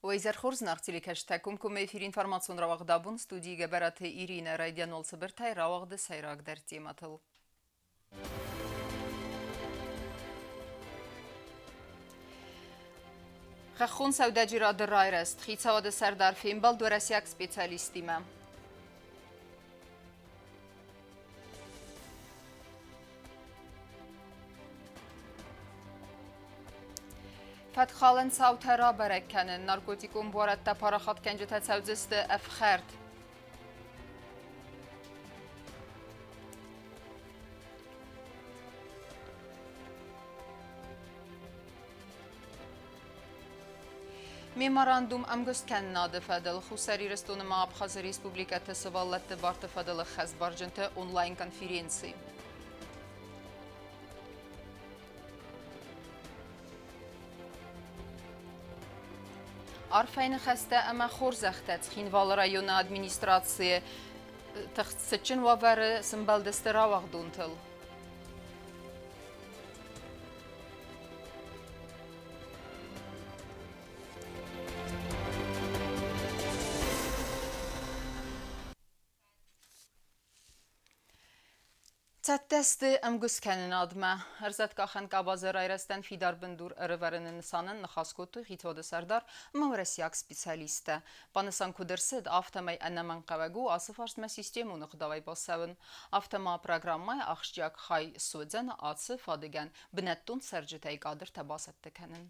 Уӕ изӕр хорз, нӕ телекӕсджытӕ! Комкоммӕ эфир информацион рауагъд абон студийы Гӕбӕраты Иринӕ райдиан уӕлцыбыртӕй рауагъды сӕйрагдӕр темӕтыл. Хӕххон сӕудӕджерады райрӕзт. Хицауады сӕрдар фембӕлд уӕрӕсейаг специалисттимӕ. Фӕткхалӕн цаутӕ рабӕрӕг кӕнын, наркотикон буарадтӕ парахатгӕнджытӕ цӕудзысты ӕфхӕрд. Меморандум ӕмгуысткӕнынады фӕдыл Хуссар Ирыстоны ма Абхазы Республикӕты сывӕллӕтты барты фӕдыл ӕххӕстбарджынты онлайн-конференци. Арфӕйы ныхӕстӕ ӕмӕ хорзӕхтӕ Цхинвалы районы администрацийы тыхцытджын уавӕры сымбӕлдысты рауагъдонтыл. Цӕттӕ сты ӕмгуысткӕнынадмӕ. Ӕрзӕткъахӕн къабазы райрӕзтӕн фидар бындур ӕрӕвӕрыны нысанӕн ныхас кодтой хицауады сӕрдар ӕмӕ уӕрӕсейаг специалисттӕ. Банысан куыд ӕрцыд, афтӕмӕй ӕнӕмӕнгхъӕуӕг у ацы фарстмӕ системон ӕгъдауӕй бацӕуын. Афтӕ ма программӕйы ахсджиаг хай суыдзӕн ацы фадыгӕн бынӕттон цӕрджытӕй кадртӕ бацӕттӕ кӕнын.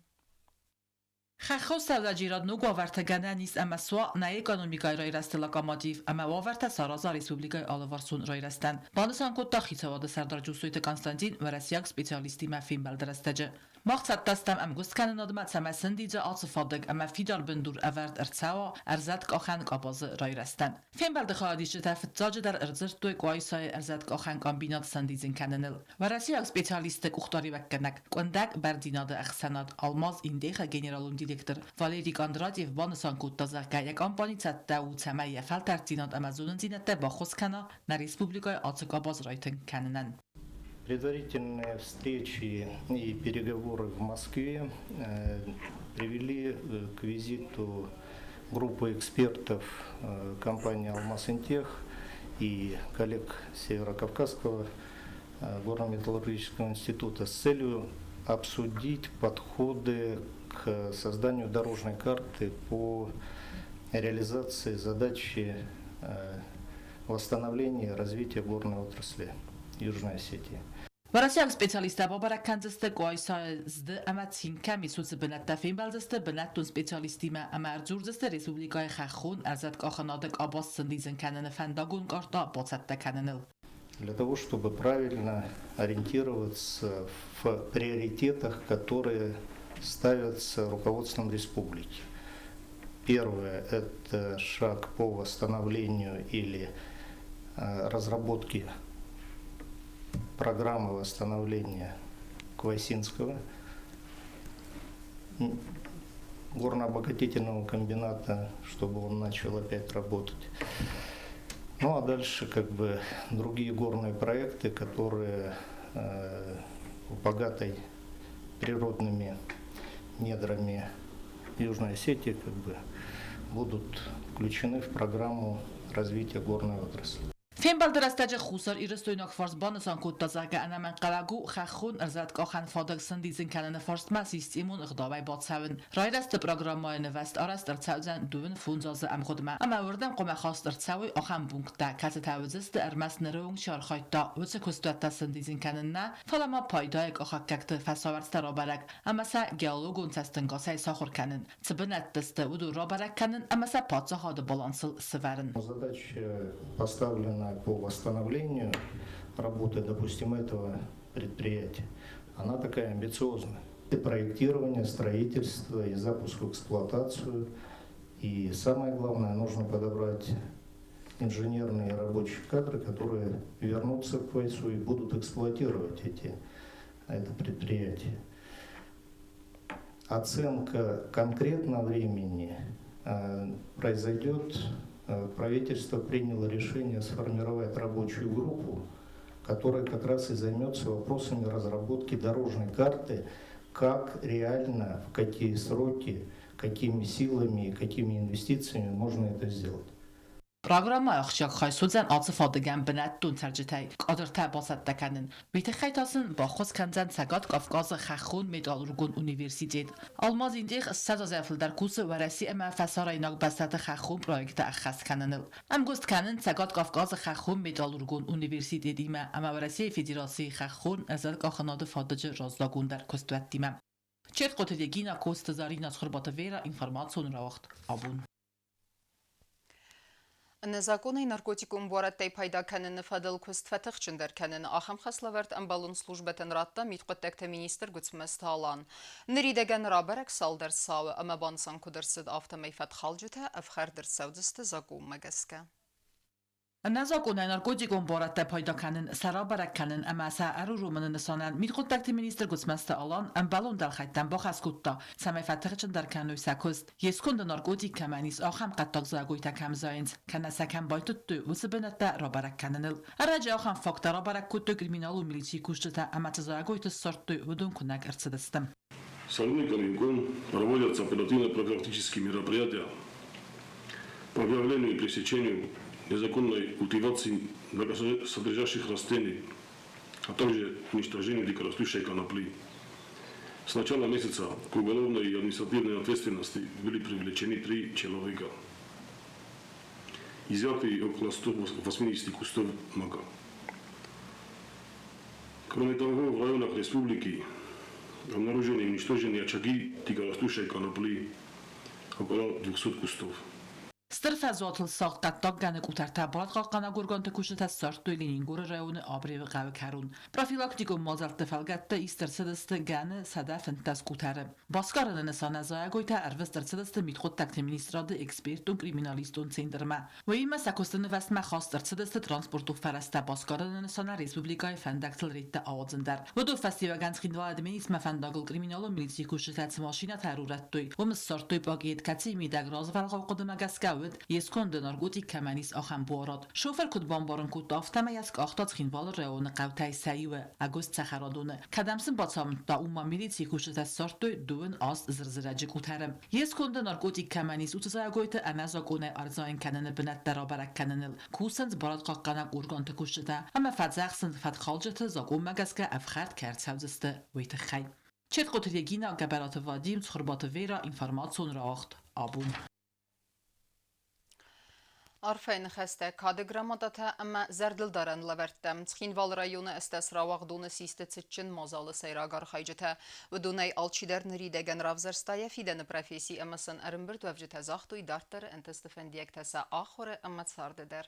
Хӕххон сӕудӕджерад ног уавӕртӕ гӕнӕн ис ӕмӕ суа нӕ экономикӕйы райрӕзты локомотив ӕмӕ уавӕртӕ сараза республикӕйы алыварсон райрӕзтӕн, банысан кодта хицауады сӕрдар Джусойты Константин уӕрӕсейаг специалисттимӕ фембӕлды рӕстӕджы. Мах цӕттӕ стӕм ӕмгуысткӕнынадмӕ, цӕмӕй сӕндидза ацы фадыг ӕмӕ фидар бындур ӕвӕрд ӕрцӕуа ӕрзӕткъахӕн къабазы райрӕзтӕн. Фембӕлды хайадисджытӕ фыццаджыдӕр ӕрдзырдтой Къуайсайы ӕрзӕткъахӕн комбинат сӕндидзын кӕныныл. Уӕрӕсейаг специалистты къухдариуӕггӕнӕг къуындӕг бӕрндзинады ӕхсӕнад Алмаз Индеха генералон директор Валерий Кондратьев банысан кодта, зӕгъгӕ, йӕ компани цӕттӕ у, цӕмӕй йӕ фӕлтӕрддзинад ӕмӕ зонындзинӕдтӕ баххуыс кӕна нӕ республикӕйы ацы къабаз райтынг кӕнынӕн. Предварительные встречи и переговоры в Москве привели к визиту группы экспертов компании «Алмаз-Интех» и коллег Северокавказского горно-металлургического института с целью обсудить подходы к созданию дорожной карты по реализации задачи восстановления и развития горной отрасли Южной Осетии. Уӕрӕсейаг специалисттӕ бабӕрӕг кӕндзысты Къуайсайы зды ӕмӕ цинкӕм исуцы бынӕттӕ фембӕлдзысты бынӕттон специалисттимӕ ӕмӕ ӕрдзурдзысты республикӕйы хӕххон ӕрзӕткъахынады къабаз сӕндидзын кӕныны фӕндагон къарта бацӕттӕ кӕныныл. Для того, чтобы правильно ориентироваться в приоритетах, которые ставятся руководством республики. Первое – это шаг по восстановлению или разработке программы восстановления Квасинского горно-обогатительного комбината, чтобы он начал опять работать. Ну а дальше как бы другие горные проекты, которые богатой природными недрами Южной Осетии как бы будут включены в программу развития горной отрасли. Фембӕлды рӕстӕджы Хуссар Ирыстойнаг фарс банысан кодта, зӕгъгӕ, ӕнӕмӕнгхъӕуӕг у хӕххон ӕрзӕткъахӕн фадыг сӕндидзын кӕныны фарстмӕ системон ӕгъдауӕй бацӕуын. Райрӕзты программӕйы нывӕзт арӕзт ӕрцӕудзӕн 25 азы ӕмгъуыдмӕ ӕмӕ уырдӕм хъуамӕ хаст ӕрцӕуой ахӕм пункттӕ, кӕцытӕ уыдзысты ӕрмӕст ныры онг чи архайдта, уыцы куыстуӕттӕ сӕндидзын кӕнын нӕ, фӕлӕ ма пайдайы къахӕггӕгты фӕсауӕрцтӕ рабӕрӕг ӕмӕ сӕ геологон цӕстӕнгасӕй сахуыр кӕнын. Цы бынӕтты сты, уыдон рабӕрӕг кӕнын ӕмӕ сӕ паддзахады балансыл сывӕрын. Задача поставлена по восстановлению работы, допустим, этого предприятия. Она такая амбициозная. И проектирование, строительство, и запуск в эксплуатацию. И самое главное, нужно подобрать инженерные и рабочие кадры, которые вернутся к ВАИСу и будут эксплуатировать это предприятие. Оценка конкретно времени произойдет. Правительство приняло решение сформировать рабочую группу, которая как раз и займется вопросами разработки дорожной карты, как реально, в какие сроки, какими силами и какими инвестициями можно это сделать. Программӕйы ахсджиаг хай суыдзӕн ацы фадыгӕн бынӕттон цӕрджытӕй кадртӕ бацӕттӕ кӕнын. Уый тыххӕй та сын баххуыс кӕндзӕн Цӕгат Кавказы хӕххон-металлургон университет. Алмазинтех 20 азӕй фылдӕр кусы Уӕрӕсе ӕмӕ фӕсарӕйнаг бӕстӕты хӕххон проекттӕ ӕххӕст кӕныныл. Ӕмгуыст кӕнын Цӕгат Кавказы хӕххон-металлургон университетимӕ ӕмӕ Уӕрӕсейы Федерацийы хӕххон ӕрзӕткъахынады фадыджы раззагондӕр куыстуӕттимӕ. Четкъоты Регина, Коцты Зарина, Цхуырбаты Вера, информацион рауагъд «Абон». Ӕнӕзакъонӕй наркотикон буарадтӕй пайда кӕныны фӕдыл куыст фӕтыхджындӕр кӕныны ахӕм хӕслӕвӕрд ӕмбӕлон службӕтӕн радта мидхъуыддӕгты министр Гуыцмӕзты Алан. Ныридӕгӕн рабӕрӕг цалдӕр цауы ӕмӕ банысан куыд ӕрцыд, афтӕмӕй фӕткхалджытӕ ӕфхӕрд ӕрцӕудзысты закъонмӕ гӕсгӕ. Ӕнӕзакъонӕй наркотикон буарадтӕй пайда кӕнын, сӕ рабӕрӕг кӕнын ӕмӕ сӕ ӕруромыны нысанӕн мидхъуыддӕгты министр Гуыцмӕзты Алан ӕмбӕлон дӕлхӕйттӕн бахӕс кодта, цӕмӕй фӕтыхджындӕр кӕной сӕ куыст. Йе сконды наркотик кӕмӕн ис, ахӕм хъӕддаг зайӕгойтӕ кӕм зайынц, кӕнӕ сӕ кӕм байтыдтой, уыцы бынӕттӕ рабӕрӕг кӕныныл. Ӕрӕджы ахӕм факттӕ рабӕрӕг кодтой криминалон милицийы кусджытӕ ӕмӕ цы зайӕгойты ссардтой, уыдон куынӕг ӕрцыдысты. Сотрудниками ГОН проводятся оперативно-профилактические мероприятия по выявлению и пресечению незаконной культивации наркосодержащих растений, а также уничтожению дикорастущей конопли. С начала месяца к уголовной и административной ответственности были привлечены 3 человека. Изъяты около 180 кустов мака. Кроме того, в районах республики обнаружены и уничтожены очаги дикорастущей конопли, около 200 кустов. Стыр фӕзуатыл сагъд хъӕддаг гӕны къутӕртӕ барадхъахъхъӕнӕг органты кусджытӕ ссардтой Ленингоры районы Абревы хъӕуы кӕрон. Профилактикон мадзӕлтты фӕлгӕтты ист ӕрцыдысты гӕны 115 къутӕры. Басгарыны нысанӕн зайӕгойтӕ ӕрвыст ӕрцыдысты мидхъуыддӕгты министрады экспертон-криминалистон центрмӕ. Уыимӕ сӕ куысты нывӕзтмӕ хаст ӕрцыдысты транспортон фӕрӕзтӕ басгарыны нысанӕн республикӕйы фӕндӕгтыл рейдтӕ ауадзын дӕр. Уыдон фӕстиуӕгӕн Цхинвалы администрмӕ фӕндагыл криминалон милицийы кусджытӕ цы машинӕтӕ ӕрурӕдтой, уым ссардтой пакет, кӕцыйы мидӕг развӕлгъау хъуыдымӕ гӕсгӕ уыд, йе сконды наркотик кӕмӕн ис, ахӕм буарад. Шофыр куыд бамбарын кодта, афтӕмӕй йӕ скъахта Цхинвалы районы хъӕутӕй сӕ иуы, ӕгуыст цӕхӕрадоны. Кӕдӕм сын бацамыдта, уым ма милицийы кусджытӕ ссардтой 28 зыр-зырӕджы къутӕры. Йе сконды наркотик кӕмӕн ис, уыцы зайӕгойты ӕнӕзакъонӕй ӕрзайын кӕныны бынӕттӕ рабӕрӕг кӕныныл кусынц барадхъахъхъӕнӕг органты кусджытӕ ӕмӕ фӕдзӕхсынц фӕткхалджыты закъонмӕ гӕсгӕ ӕфхӕрд кӕй ӕрцӕудзысты, уый тыххӕй. Четкъоты Регина, Гӕбӕраты Вадим, Цхуырбаты Вера, информацион рауагъд «Абон». Арфӕйы ныхӕстӕ, кады грамотатӕ ӕмӕ зӕрдылдарӕн лӕвӕрттӕ. Цхинвалы районы ӕстӕс рауагъдоны систы цытджын мадзалы сӕйраг архайджытӕ. Уыдонӕй алчидӕр ныридӕгӕн равзӕрста йӕ фидӕны професси ӕмӕ сын ӕрӕмбырдуӕвджытӕ загътой дарддӕры ӕнтысты фӕндиӕгтӕ сӕ ахуыры ӕмӕ царды дӕр.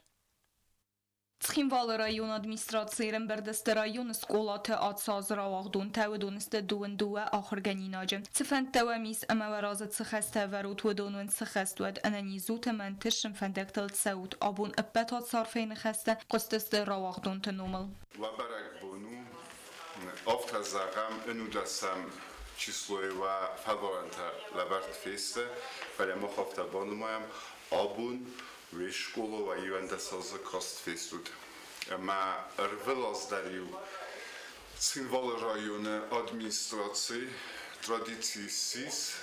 Цхинвалы районы администрацийы ӕрӕмбырд сты районы скъолаты ацы азы рауагъдонтӕ, уыдон сты 22 ахуыргӕнинаджы. Цы фӕндтӕ уӕм ис ӕмӕ уӕ разы цы хӕстӕ ӕвӕрут, уыдон уын сыххӕст уӕд, ӕнӕниз ут ӕмӕ ӕнтыстджын фӕндӕгтыл цӕут. Абон ӕппӕт ацы арфӕйы ныхӕстӕ хъуыстысты рауагъдонты номыл. Уӕ бӕрӕгбон у, афтӕ зӕгъӕм, ӕнудӕсӕм числойы уӕ фӕлварӕнтӕ лӕвӕрд фесты, фӕлӕ мах афтӕ банымайӕм, абон уе скъола уӕ 11 азы каст фестут. Ӕмӕ ӕрвылаз дӕр-иу Цхинвалы районы администраци традици ссис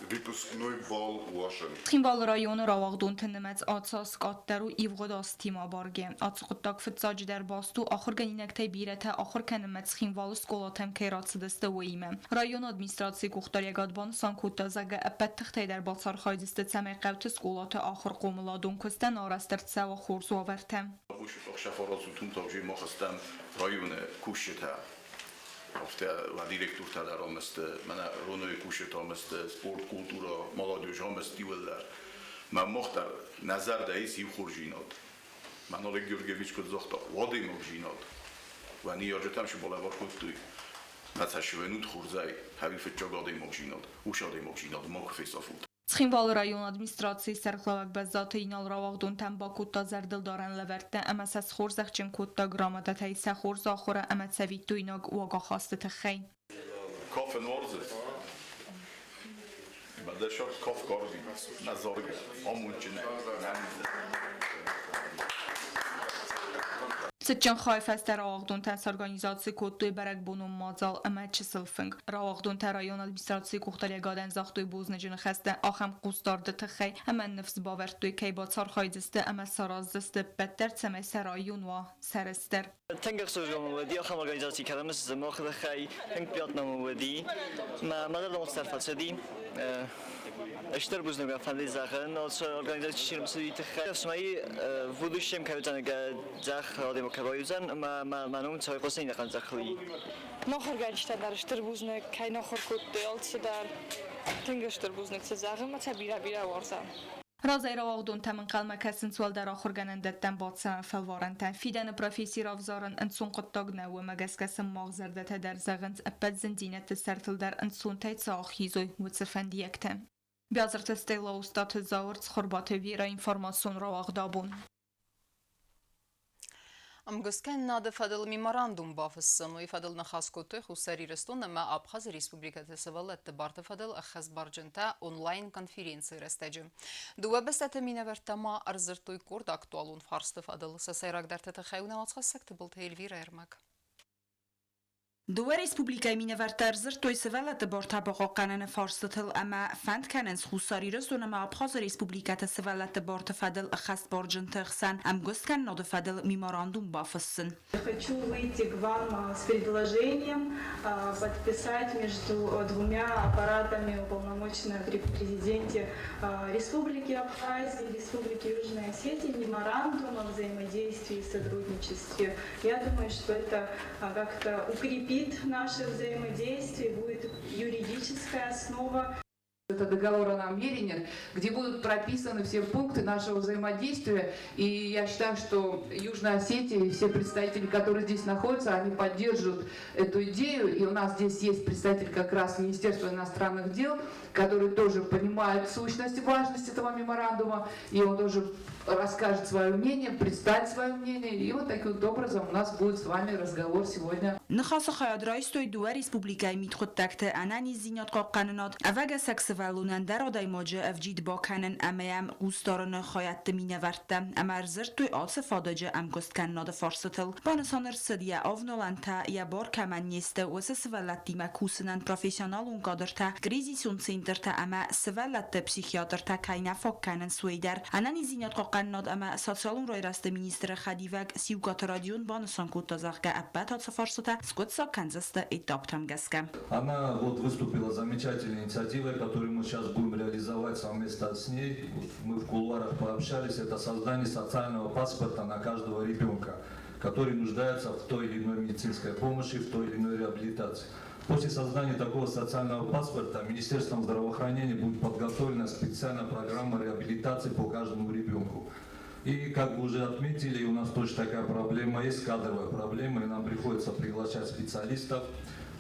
выпускной бал уазын. Цхинвалы районы рауагъдонты нымӕц ацы аз къаддӕр у ивгъуыд азтимӕ абаргӕ. Ацы хъуыддаг фыццаджыдӕр баст у, ахуыргӕнинӕгтӕй бирӕтӕ ахуыр кӕнынмӕ Цхинвалы скъолатӕм кӕй рацыдысты, уыимӕ. Районы администрацийы къухдариуӕгад банысан кодта, зӕгъгӕ, ӕппӕт тыхтӕй дӕр бацархайдзысты, цӕмӕй хъӕуты скъолаты ахуыр-хъомыладон куыстӕн арӕзт ӕрцӕуа хорз уавӕртӕ. Районы кусджытӕ, афтӕ директортӕ дӕр ам сты, мӕнӕ РОНО-йы кусджытӕ ам сты, спорт, культура, молодежь ам сты иууылдӕр. Мӕ мах дӕр нӕ зӕрдӕ ис иу хорздзинад. Мӕн Олег Георгиевич куыд загъта, адӕймагдзинад. Уӕ ныййарджытӕм цы балӕвар кодтой, мӕ цӕсгӕнут хорзӕй, ӕви фыццаг адӕймагдзинад, уыцы адӕймагдзинад макуы фесафут. Цхинвалы районы администрацийы сӕргълӕууӕг Бӕззаты Инал рауагъдонтӕн бакодта зӕрдылдарӕн лӕвӕрттӕ ӕмӕ сӕ схорзӕхджын кодта грамотатӕй сӕ хорз ахуыры ӕмӕ цӕвиттойнаг уагахасты тыххӕй. Кафын уарзыс? Мӕ дӕ сӕр каф карди, нӕ заргӕ, амондджынӕй, нӕ. Цытджын хайы фӕстӕ рауагъдонтӕн сорганизаци кодтой бӕрӕгбонон мадзал ӕмӕ чысыл фынг. Рауагъдонтӕ районы администрацийы къухдариуӕгадӕн загътой бузныджы ныхӕстӕ ахӕм хъусдарды тыххӕй ӕмӕ ныфс бавӕрдтой, кӕй бацархайдзысты ӕмӕ сараздзысты ӕппӕт дӕр, цӕмӕй сӕ район уа сӕрыстыр. Тынг ӕхсызгон уыди ахӕм организаци кӕнӕм мах тыххӕй, тынг приятно уыди. Мӕ зӕрдӕмӕ цыдӕр фӕцыди. Стыр бузныг мӕ фӕнды зӕгъын, ацы организаци чи рымысыди тыххӕй. Ӕфсымӕй в будущем кӕй уыдзӕн зӕхх адӕмы кӕй бауыдзӕн ӕмӕ мӕ ном цӕуй хъусын иннӕ зӕххыл. Нохоргӕнджытӕ дӕр стыр бузныг, кӕй нохор кодтой алцыдӕр. Тынг стыр бузныг цы зӕгъын, ӕмӕ сӕ бирӕ-бирӕ уарзӕм. Разӕй рауагъдонтӕм ӕнхъӕлмӕ кӕсынц уӕлдӕр ахуыргӕнӕндӕттӕм бацӕуӕн фӕлварӕнтӕ. Фидӕны професси равзарын ӕнцон хъуыддаг нӕу, уымӕ гӕсгӕ сын мах зӕрдӕтӕ дӕр зӕгъынц, ӕппӕт зындзинӕдты сӕртыл дӕр ӕнцонтӕй цы ахизой, уыцы фӕндиӕгтӕ. Биазырты Стелла, Устаты Зауыр, Цхуырбаты Вера, информацион рауагъд абон. Ӕмгуысткӕнынады фӕдыл меморандум бафыссын. Уый фӕдыл ныхас кодтой Хуссар Ирыстон ӕмӕ Абхазы республикӕты сывӕллӕтты барты фӕдыл ӕххӕстбарджынтӕ онлайн-конференцийы рӕстӕджы. Дыууӕ бӕстӕты минӕвӕрттӕ ма ӕрдзырдтой къорд актуалон фарсты фӕдыл. Сӕ сӕйрагдӕрты тыххӕй у нӕ уацхӕссӕг Тыбылты Эльвирӕ ӕрмӕг. Дыууӕ республикӕйы минӕвӕрттӕ ӕрдзырдтой сывӕллӕтты бартӕ бахъахъхъӕныны фарстытыл ӕмӕ фӕнд кӕнынц Хуссар Ирыстон ӕмӕ Абхазы республикӕты сывӕллӕтты барты фӕдыл ӕххӕстбарджынты хсӕн ӕмгуысткӕнынады фӕдыл меморандум бафыссын. Хочу выйти к вам с предложением подписать между двумя аппаратами уполномоченных при президенте Республики Абхазия и Республики Южная Осетия меморандум о взаимодействии и сотрудничестве. Я думаю, что это как-то укрепит наше взаимодействие, будет юридическая основа. Это договор о намерениях, где будут прописаны все пункты нашего взаимодействия. И я считаю, что Южная Осетия и все представители, которые здесь находятся, они поддерживают эту идею. И у нас здесь есть представитель как раз Министерства иностранных дел, который тоже понимает сущность и важность этого меморандума. И он тоже расскажет свое мнение, представит свое мнение. И вот таким вот образом у нас будет с вами разговор сегодня. Ныхасы хайад райстой дыууӕ республикӕйы мидхъуыддӕгты, ӕнӕниздзинад хъахъхъӕнынад, ӕвӕгӕсӕг сывӕллонӕн ӕндӕр адӕймаджы ӕвджид бакӕнын ӕмӕ йӕм хъусдарыны хайӕдты минӕвӕрттӕ ӕмӕ ӕрдзырдтой ацы фадыджы ӕмгуысткӕнынады фарстытыл. Банысан ӕрцыд, йӕ авналӕнтӕ йӕ бар кӕмӕн не сты, уыцы сывӕллӕттимӕ кусынӕн профессионалон кадртӕ, кризисон центртӕ ӕмӕ сывӕллӕтты психиатртӕ кӕй нӕ фаг кӕнынц, уый дӕр. Ӕнӕниздзинад хъахъхъӕнынад ӕмӕ социалон райрӕзты министры хӕдивӕг Сиукъаты Родион банысан кодта, зӕгъгӕ, ӕппӕт ацы фарстытӕ скъуыддзаг кӕндзысты этаптӕм гӕсгӕ. Она вот выступила замечательной инициативой, которую мы сейчас будем реализовать совместно с ней. Мы в кулуарах пообщались. Это создание социального паспорта на каждого ребенка, который нуждается в той или иной медицинской помощи, в той или иной реабилитации. После создания такого социального паспорта Министерством здравоохранения будет подготовлена специальная программа реабилитации по каждому ребенку. И, как вы уже отметили, у нас тоже такая проблема есть, кадровая проблема, и нам приходится приглашать специалистов,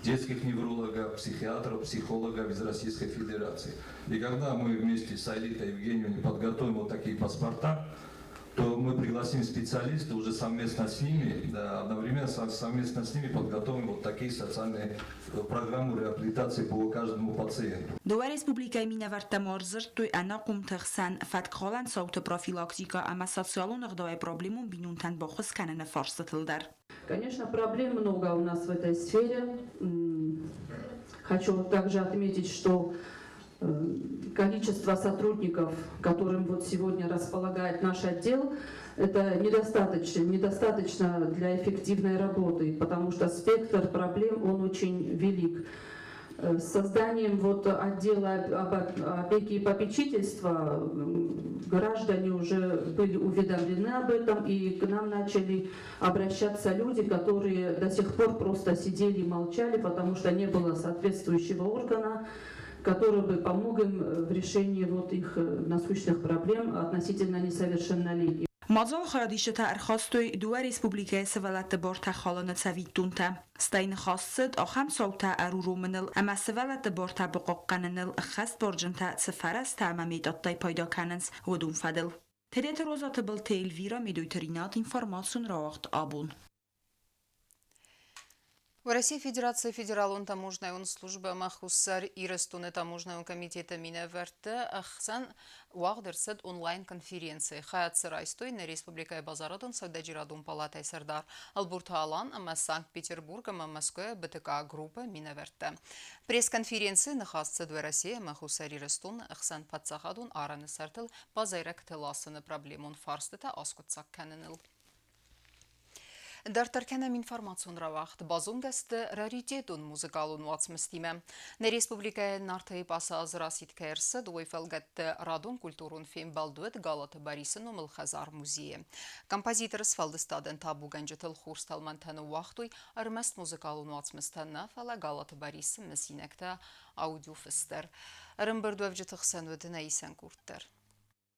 детских неврологов, психиатров, психологов из Российской Федерации. И когда мы вместе с Аэлитой Евгеньевной подготовим вот такие паспорта, то мы пригласим специалистов уже совместно с ними, да, одновременно совместно с ними подготовим вот такие социальные программы реабилитации по каждому пациенту. Дыууӕ республикӕйы минӕвӕрттӕ ма ӕрдзырдтой ӕнахъомты хсӕн фӕткхалӕн цауты профилактикӕ ӕмӕ социалон ӕгъдауӕй проблемон бинонтӕн баххуыс кӕныны фарстытыл дӕр. Конечно, проблем много у нас в этой сфере. Хочу также отметить, что количество сотрудников, которым вот сегодня располагает наш отдел, это недостаточно, недостаточно для эффективной работы, потому что спектр проблем, он очень велик. С созданием вот отдела опеки и попечительства граждане уже были уведомлены об этом, и к нам начали обращаться люди, которые до сих пор просто сидели и молчали, потому что не было соответствующего органа, который бы помог им в решении вот их насущных проблем относительно несовершеннолетних. Мадзалы хайадисджытӕ ӕрхастой дыууӕ республикӕйы сывӕллӕтты бартӕ халыны цӕвиттонтӕ. Стӕй ныхас цыд ахӕм цаутӕ ӕруромыныл ӕмӕ сывӕллӕтты бартӕ бахъахъхъӕныныл ӕххӕстбарджынтӕ цы фӕрӕзтӕ ӕмӕ методтӕй пайда кӕнынц, уыдон фӕдыл. Тедеты Роза, Тыбылты Эльвира, Медойты Ринат, информацион рауагъд абон. Уӕрӕсейы Федерацийы Федералон таможнӕйон службӕ ӕмӕ Хуссар Ирыстоны таможнӕйон комитеты минӕвӕртты ӕхсӕн уагъд ӕрцыд онлайн-конференци. Хайад дзы райстой нӕ республикӕйы базарадон-сӕудӕджерадон палатӕйы сӕрдар Ӕлборты Алан ӕмӕ Санкт-Петербург ӕмӕ Мӕскуыйы БТК-группы минӕвӕрттӕ. Пресс-конференцийы ныхас цыд Уӕрӕсе ӕмӕ Хуссар Ирыстоны ӕхсӕн паддзахадон арӕны сӕртыл базайрӕгты ласыны проблемон фарстытӕ аскъуыддзаг кӕныныл. Дарддӕр кӕнӕм информацион рауагъд. Базонгӕ сты раритетон музыкалон уацмыстимӕ. Нӕ республикӕйы Нартӕй ацы аз расидт кӕй ӕрцыд, уый фӕлгӕтты радон культурон фембӕлд уыд Галаты Барисы номыл хӕдзар-музейы. Композиторы сфӕлдыстадӕн табугӕнджытыл хорз тӕлмӕнтӕ ныууагътой ӕрмӕст музыкалон уацмыстӕ нӕ, фӕлӕ Галаты Барисы мысинӕгтӕ аудиофыст дӕр. Ӕрӕмбырдуӕвджыты хсӕн уыд нӕ исӕн къорд дӕр.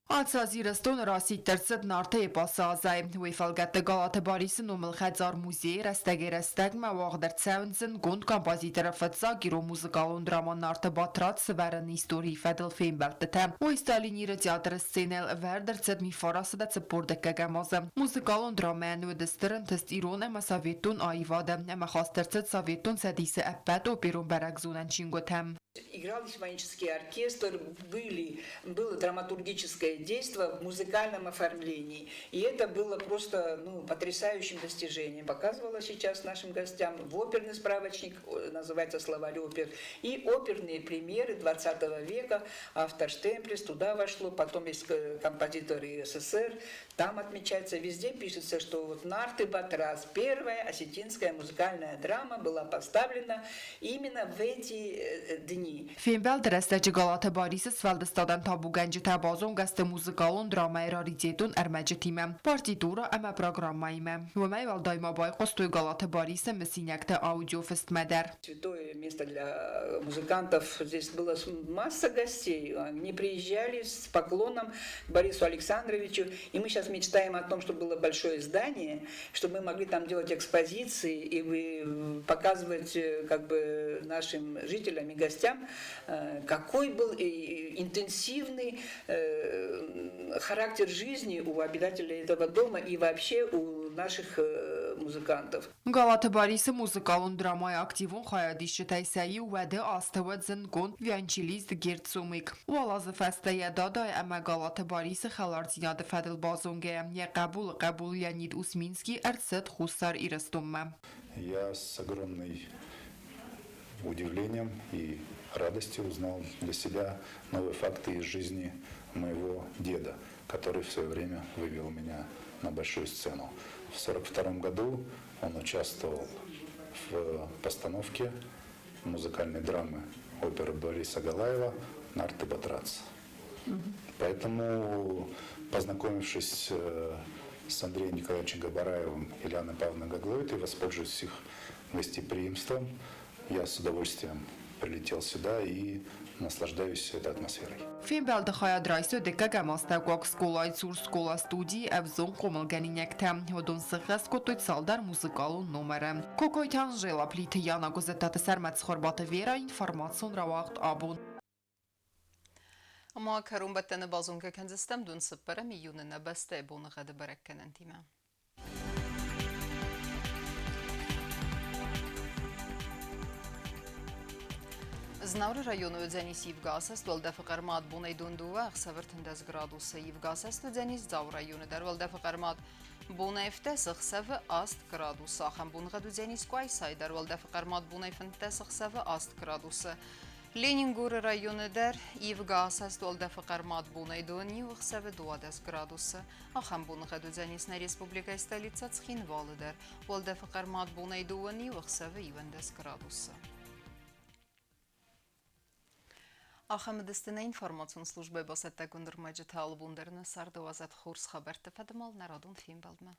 Ацы аз Ирыстоны расидт ӕрцыд Нарты эпосы азӕй. Уый фӕлгӕтты Галаты Барисы номыл хӕдзар-музейы рӕстӕгӕй-рӕстӕгмӕ уагъд ӕрцӕуынц зындгонд композиторы фыццаг ирон музыкалон драма Нарты Батрадз сӕвӕрыны историйы фӕдыл фембӕлдтытӕ. Уый Сталиниры театры сценӕйыл ӕвӕрд ӕрцыд мифарасыдӕ 40 дыккӕгӕм азы. Музыкалон драмӕйӕн уыд стыр ӕнтыст ирон ӕмӕ советон аивады ӕмӕ хаст ӕрцыд Советон Цӕдисы ӕппӕт оперон бӕрӕгзонӕн чингуытӕм. Играл симфонический оркестр, было драматургическое действие в музыкальном оформлении. И это было просто, ну, потрясающим достижением. Показывала сейчас нашим гостям в оперный справочник, называется «Словарь опер», и оперные премьеры 20 века. Автор Штемплес туда вошло, потом есть композиторы СССР, там отмечается, везде пишется, что вот «Нарты Батраз», первая осетинская музыкальная драма была поставлена именно в эти дни. Фембӕлды рӕстӕджы Галаты Барисы сфӕлдыстадӕн табугӕнджытӕ базонгӕ сты музыкалон драмӕйы раритетон ӕрмӕджытимӕ, партитура ӕмӕ программӕимӕ. Уымӕй уӕлдай ма байхъуыстой Галаты Барисы мысинӕгты аудиофыстмӕ дӕр. Святое место для музыкантов. Здесь была масса гостей. Они приезжали с поклоном к Борису Александровичу. И мы сейчас мечтаем о том, чтобы было большое здание, чтобы мы могли там делать экспозиции и показывать как бы нашим жителям и гостям, какой был интенсивный характер жизни у обитателей этого дома и вообще у наших музыкантов. Галаты Барисы музыкалон драмӕйы активон хайадисджытӕй сӕ иу уӕды азты уыд зындгонд виолончелист Герт Цумик. Уал азы фӕстӕ йӕ дадайы ӕмӕ Галаты Барисы хӕлардзинады фӕдыл базонгӕйӕ, йӕ хъӕбулы хъӕбул Леонид Усминский ӕрцыд Хуссар Ирыстонмӕ. Я с огромной удивлением и радостью узнал для себя новые факты из жизни моего деда, который в свое время вывел меня на большую сцену. В 1942 году он участвовал в постановке музыкальной драмы оперы Бориса Галаева «Нарты Батрадз». Поэтому, познакомившись с Андреем Николаевичем Габараевым и Лианой Павловной Гаглоитой, воспользуюсь их гостеприимством, я с удовольствием прилетел сюда и наслаждаюсь этой атмосферой. Фембӕлды хайад райстой дыккӕгӕм астӕуккаг скъолайы цур скъола-студийы ӕвзонг хъомылгӕнинӕгтӕ. Уыдон сыххӕст кодтой цалдӕр музыкалон номеры. Кокойты Анжела, Плиты Яна, Гуызӕттаты Сӕрмӕт, Цхуырбаты Вера, информацион рауагъд абон. Ӕмӕ кӕронбӕттӕны базонгӕ кӕндзыстӕм дун цыппӕрӕм июны нӕ бӕстӕйы боныгъӕды бӕрӕггӕнӕнтимӕ. Знауыры районы уыдзӕнис ивгӕ асӕст, уӕлдӕфы хъӕрмад бонӕй дон дыууӕ, ӕхсӕвы 13 градусы. Ивгӕ асӕст уыдзӕнис Дзауы районы дӕр, уӕлдӕфы хъӕрмад бонӕй 17, ӕхсӕвы 8 градусы. Ахӕм боныгъӕд уыдзӕнис Къуайсайы дӕр, уӕлдӕфы хъӕрмад бонӕй 15, ӕхсӕвы 8 градусы. Ленингоры районы дӕр ивгӕ асӕст, уӕлдӕфы хъӕрмад бонӕй дон иу, ӕхсӕвы 12 градусы. Ахӕм боныгъӕд уыдзӕнис нӕ республикӕйы столицӕ Цхинвалы дӕр. Уӕлдӕфы хъӕрмад бонӕй дыууӕ иу, ӕхсӕвы 11 градусы. Ахӕм уыдысты нӕ информацион службӕйы бацӕттӕгонд ӕрмӕджытӕ алыбон дӕр нӕ царды уадзӕд хорз хабӕртты фӕдыл нӕ радон фембӕлдмӕ.